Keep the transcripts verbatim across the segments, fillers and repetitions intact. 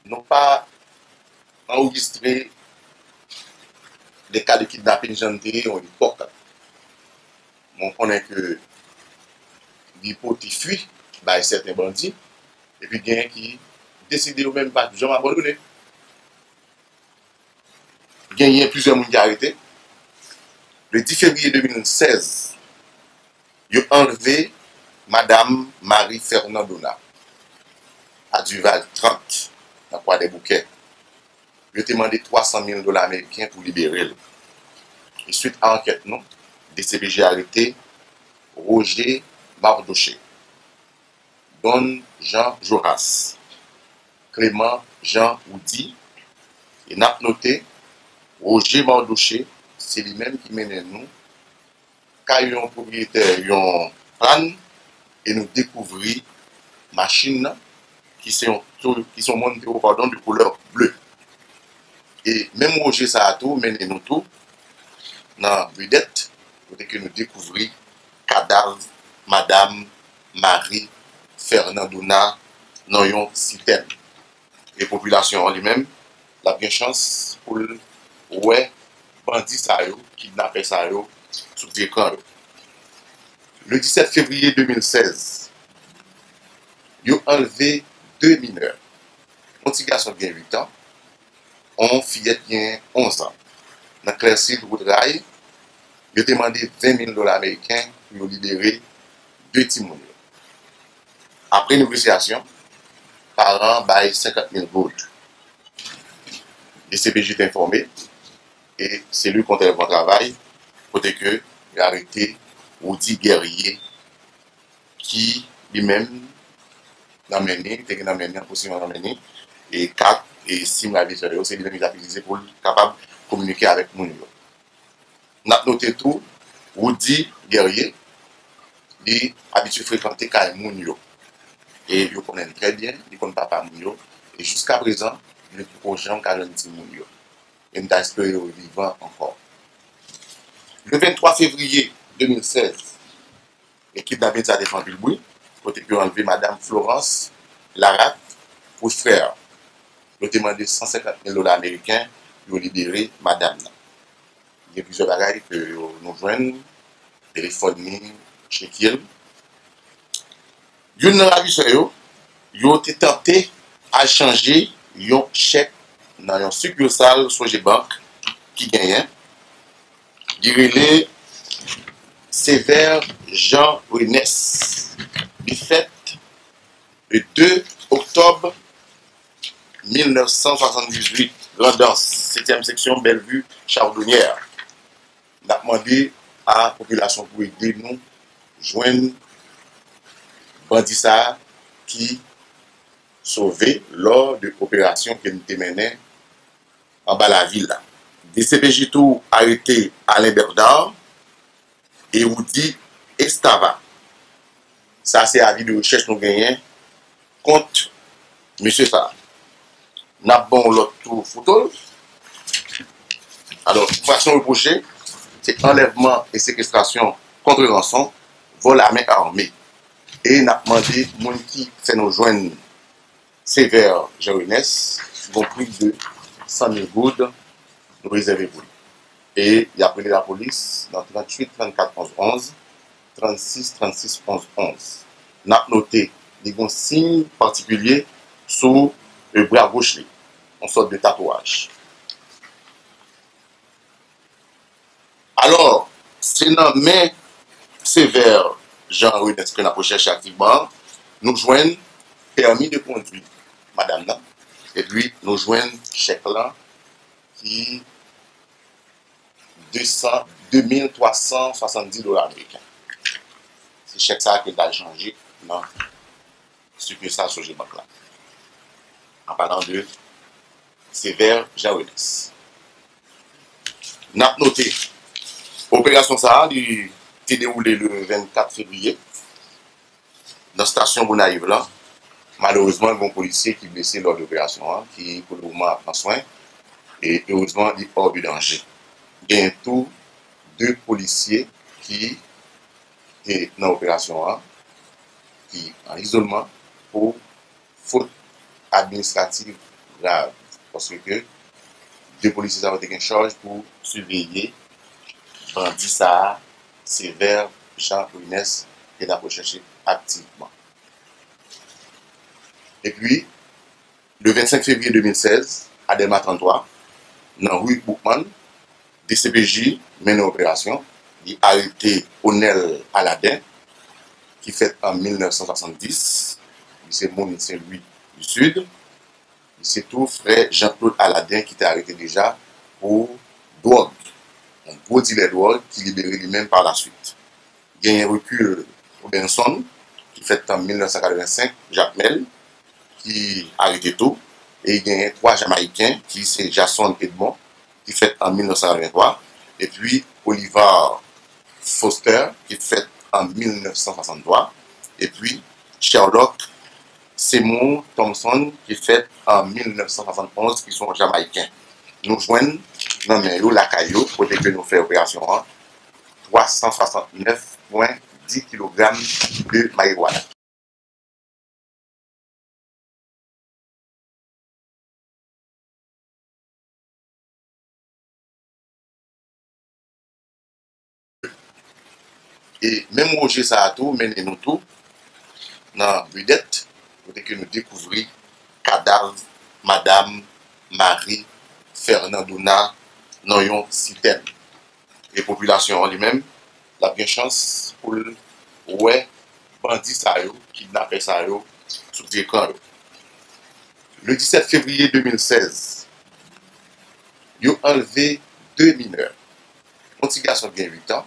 Nou pa anrejistre de ka de kidnapin jan n te ye yon epòk. Mwen konnen ke li pote fwi bay sèten bandi, epi genyen ki deside yo menm pa janm abandone. Genyen plizyè moun ki arete. Le dis février deux mille seize, yo anlve Madam Marie Fernandona a Duval trant, nan Kwadèboukè. Yo te mande twa san mil dola ameriken pou libere l. E swit a ankèt nou, D C P J arete Roger Mardoché, Don Jean Joras, Clément Jean Roudy, e n ap note, Roger Mardoché, se li menm ki mennen nou kay yon pwopriyetè yon plàn, e nou dekouvri machin nan, ki se yon To-, ki se yon Montero, padon, de koulè ble. E menm Roger sa a tou mennen nou tou nan Vedèt, kote ke nou dekouvri kadav Madam Marie Fernandona nan yon sitèn. E popilasyon an li menm, l ap gen chans pou l wè bandi sa yo, kidnapè sa yo, sou ti ekran yo. Le disèt fevriye de mil sèz, yo anlve de minè. Yon ti gason ki gen uit an, yon fiyèt ki gen onz an. Nan Klèsid Wout Ray, yo te mande ven mil dola ameriken pou yo libere de timoun yo. Apre negosyasyon, paran an bay senkant mil goud. D C P J te enfòme, e se li kontèl bon travay, kote ke yo arete Roudy Guerrier, ki li menm nan men li, te gen nan men li, an posesyon nan men li, e kat e sim ravizè yo, se li menm ki t ap itilize pou l kapab kominike avèk moun yo. N ap note tou, Roudy Guerrier, li abitye frekante kay moun yo. E yo konnen l trè byen, li konn papa moun yo. E jiska prezan, li poko janm ka jwenn timoun yo. E n ta espere yo vivan ankò. Le venntwa fevriye de mil sèz, e kidnapin sa te fè anpil bri, kote ke yo anlve Madam Florence Laraque Rochefrère. Yo te mande san senkant mil dola ameriken pou yo libere madam nan. Gen plizyè bagay ke yo, nou jwenn, telefòn li, chekye l. Youn nan ravizè yo, yo te tante al chanje yon chèk nan yon sikisal Sogebank ki genyen, li rele Sévère Jean Renès. Li fèt le de oktòb mil nèf san swasanndizuit, Grandans, setyèm seksyon, Bellevue, Chardonnière. N ap mande a popilasyon pou ede nou jwenn bandi sa a ki sove lò de operasyon ke n te mennen anba lavil la. D C P J tou arete Alain Bernard e Roudy Estava. Sa se avi de rechèch nou genyen kont mesye sa a. N ap ban w lòt tou foto l. Alò, enfraksyon repwoche, se anlèvman e sekestrasyon kont ranson, vòl a men ame. E n ap mande moun ki fè nou jwenn Sévère Jean Renès, gon pri de san mil goud nou rezève pou li. E y ap rele lapolis nan tranntuit trannkat onz onz, trannsis trannsis onz onz. N ap note, li gon siy patikilye sou, e, bra goch li, yon sòt de tatouaj. Alò, se nan men Sévère Jean Renès ke n ap rechèche aktivman, nou jwenn pèmi de kondwi madanm nan, epi nou jwenn chèk lan ki de san, de mil twa san swasanndis dola ameriken. Se chèk sa a ke l t al chanje nan sikisal Sogebank la. An palan de Sévère Jean Renès. N ap note, operasyon sa a, li te dewoule le vennkat fevriye nan stasyon Gonayiv lan. Malerezman, gen yon polisye ki blese lò de operasyon an, ki pou le moman ap pran swen, e erezman, li hors de danger. Genyen tou de polisye ki te nan operasyon an, ki an izolman pou fot administrativ grav, paske de polisye sa yo te gen chaj pou siveye bandi sa a, Sévère Jean Renès, ke n ap rechèche aktivman. Epi, le vennsenk fevriye de mil sèz, a Dèlma tranntwa, nan ri Boukman, D C P J mennen operasyon, li arete Onel Aladin, ki fèt an mil nèf san swasanndis, li se moun Sen Lwi di Sid, li se tou frè Jean Claude Aladin ki te arete deja pou dwòg, yon gwo dilè dwòg ki libere li menm pa laswit. Genyen Recul Robenson, ki fèt an mil nèf san katrevensenk, Jakmèl, ki arete tou, e genyen twa Jamayiken, ki se Jason Edmond, ki fèt an mil nèf san katrevenntwa, epi Oliver Foster, ki fèt an mil nèf san swasanntwa, epi Sherlock Seymour Thompson, ki fèt an mil nèf san swasantonz, ki se yon Jamayiken. Nou jwenn nan men yo, lakay yo, kote ke nou fè operasyon an, twa san swasannnèf pwen dis kilogram de marijuana. E menm Roger sa a tou mennen nou tou nan Bidèt, kote ke nou dekouvri kadav Madam Marie Fernandona nan yon sitèn. E popilasyon an li menm, l ap gen chans pou l wè bandi sa yo, kidnapè sa yo, sou ti ekran yo. Le disèt fevriye de mil sèz, yo anlve de minè. Yon ti gason gen uit an,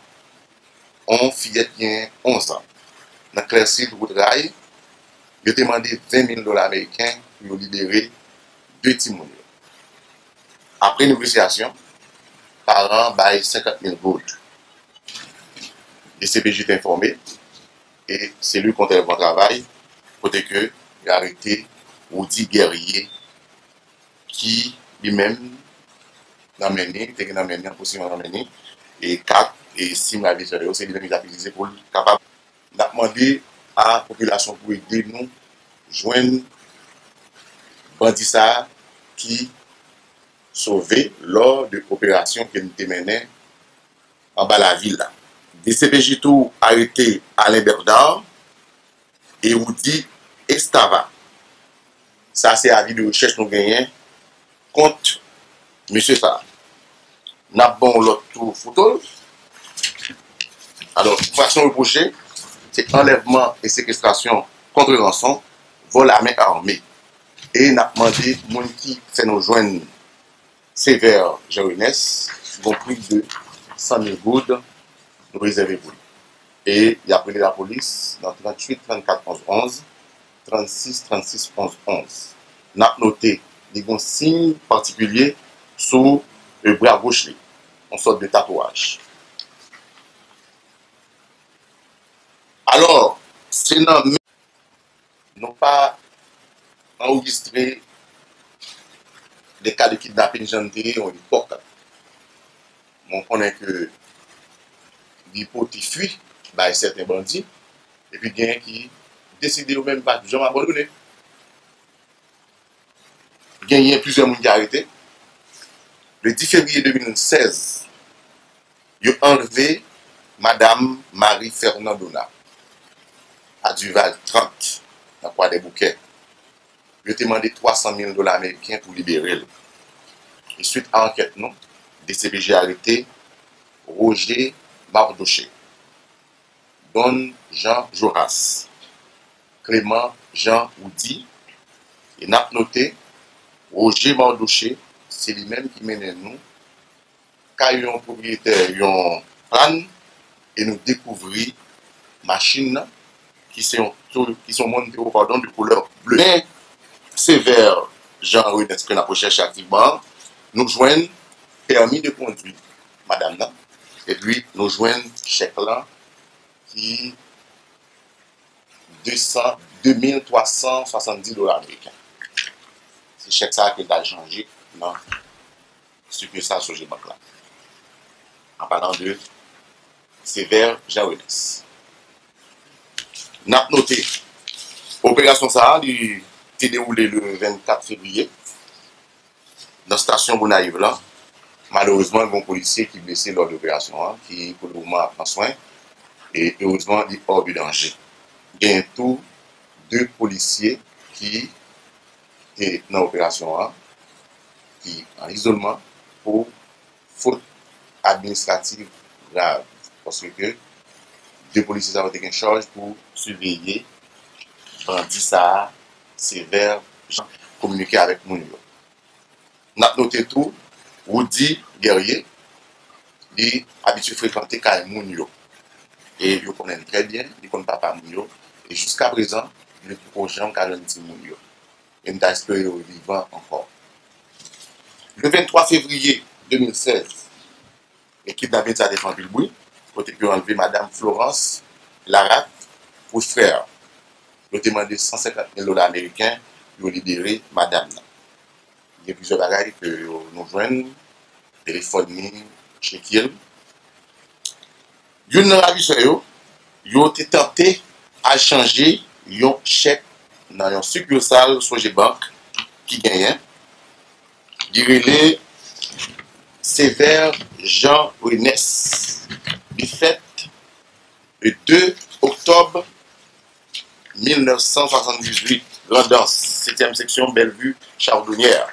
yon fiyèt gen onz an. Nan Klèsid Wout Ray, yo te mande ven mil dola ameriken pou yo libere de timoun yo. Apre negosyasyon, paran an bay senkant mil goud. D C P J te enfòme e seli kontèl Bon Travay, kote ke yo arete Roudy Guerrier, ki li menm nan men li, te gen nan men li, an posesyon nan men li, e kat e sim ravizè yo, se li menm ki t ap itilize pou l kapab. N ap mande a popilasyon pou ede nou jwenn bandi sa a ki sove lò de operasyon ke nou te mennen anba lavil la. D C P J tou arete Alain Bernard e Roudy Estava. Sa se avi de rechèch nou genyen kont mesye sa a. N ap ban w lòt tou foto l. Alò, enfraksyon repwoche, se anlèvman e sekestrasyon kont ranson, vòl a men ame. E n ap mande moun ki fè nou jwenn Sévère Jean Renès, gon pri de san mil goud nou rezève pou li. E y ap rele lapolis nan tranntuit trannkat onz onz, trannsis trannsis onz onz. N ap note, li gon siy patikilye sou, e, bra goch li, yon sòt de tatouaj. Alò, se nan men, nou pa anrejistre de ka de kidnapin jan n te ye yon epòk. Mwen konnen ke li pote fwi bay sèten bandi, epi genyen ki deside yo menm pa janm abandone. Genyen plizyè moun ki arete. Le dis fevriye de mil sèz, yo anlve Madam Marie Fernandona a Duval trant, nan Kwadèboukè. Yo te mande twa san mil dola ameriken pou libere l. E swit a ankèt nou, D C P J arete Roger Mardoché, Don Jean Joras, Clément Jean Roudy, e n ap note, Roger Mardoché, se li menm ki mennen nou kay yon pwopriyetè yon plàn e nou dekouvri machin nan, ki se yon Toy-, ki se yon Montero, padon, de koulè ble. Men Sévère Jean Renès ke n ap rechèche aktivman an, nou jwenn pèmi de kondwi madanm nan, epi nou jwenn chèk lan ki de san, de mil twa san swasanndis dola ameriken. Se chèk sa a ke l t al chanje nan sikilsal Sogebank la. An palan de Sévère Jean Renès. N ap note, operasyon sa a, li te dewoule le vennkat fevriye. Nan stasyon Gonayiv lan, malerezman, gen yon polisye ki blese lò de operasyon an, ki pou le moman ap pran swen, e erezman, li hors de danger. Gen tou de polisye ki te nan operasyon an, ki an izolman pou fot administrativ grav, paske de polisye sa yo te gen chaj pou siveye bandi sa a, Sevè Jan, kominike avèk moun yo. N ap note tou, Roudy Guerrier, li abitye frekante kay moun yo. E yo konnen l trè byen, li konn papa moun yo. E jiska prezan, li poko janm ka jwenn timoun yo. E m ta espere yo vivan ankò. Le venntwa fevriye de mil sèz, ekip Damedya te fè anpil bri, kote ke yo anlve madanm Florence Laraque Rochefrère. Yo te mande san senkant mil dola ameriken pou yo libere madanm nan. Gen plizyè bagay ke yo, nou jwenn, telefòn li, chekye l. Youn nan ravisè yo, yo te tante al chanje yon chèk nan yon sikirsal Sogebank ki genyen. Li rele Sévère Jean Renès. Li fèt le de oktòb mil nèf san swasanndizuit, Grandans, setyèm seksyon, Bellevue, Chardonnière.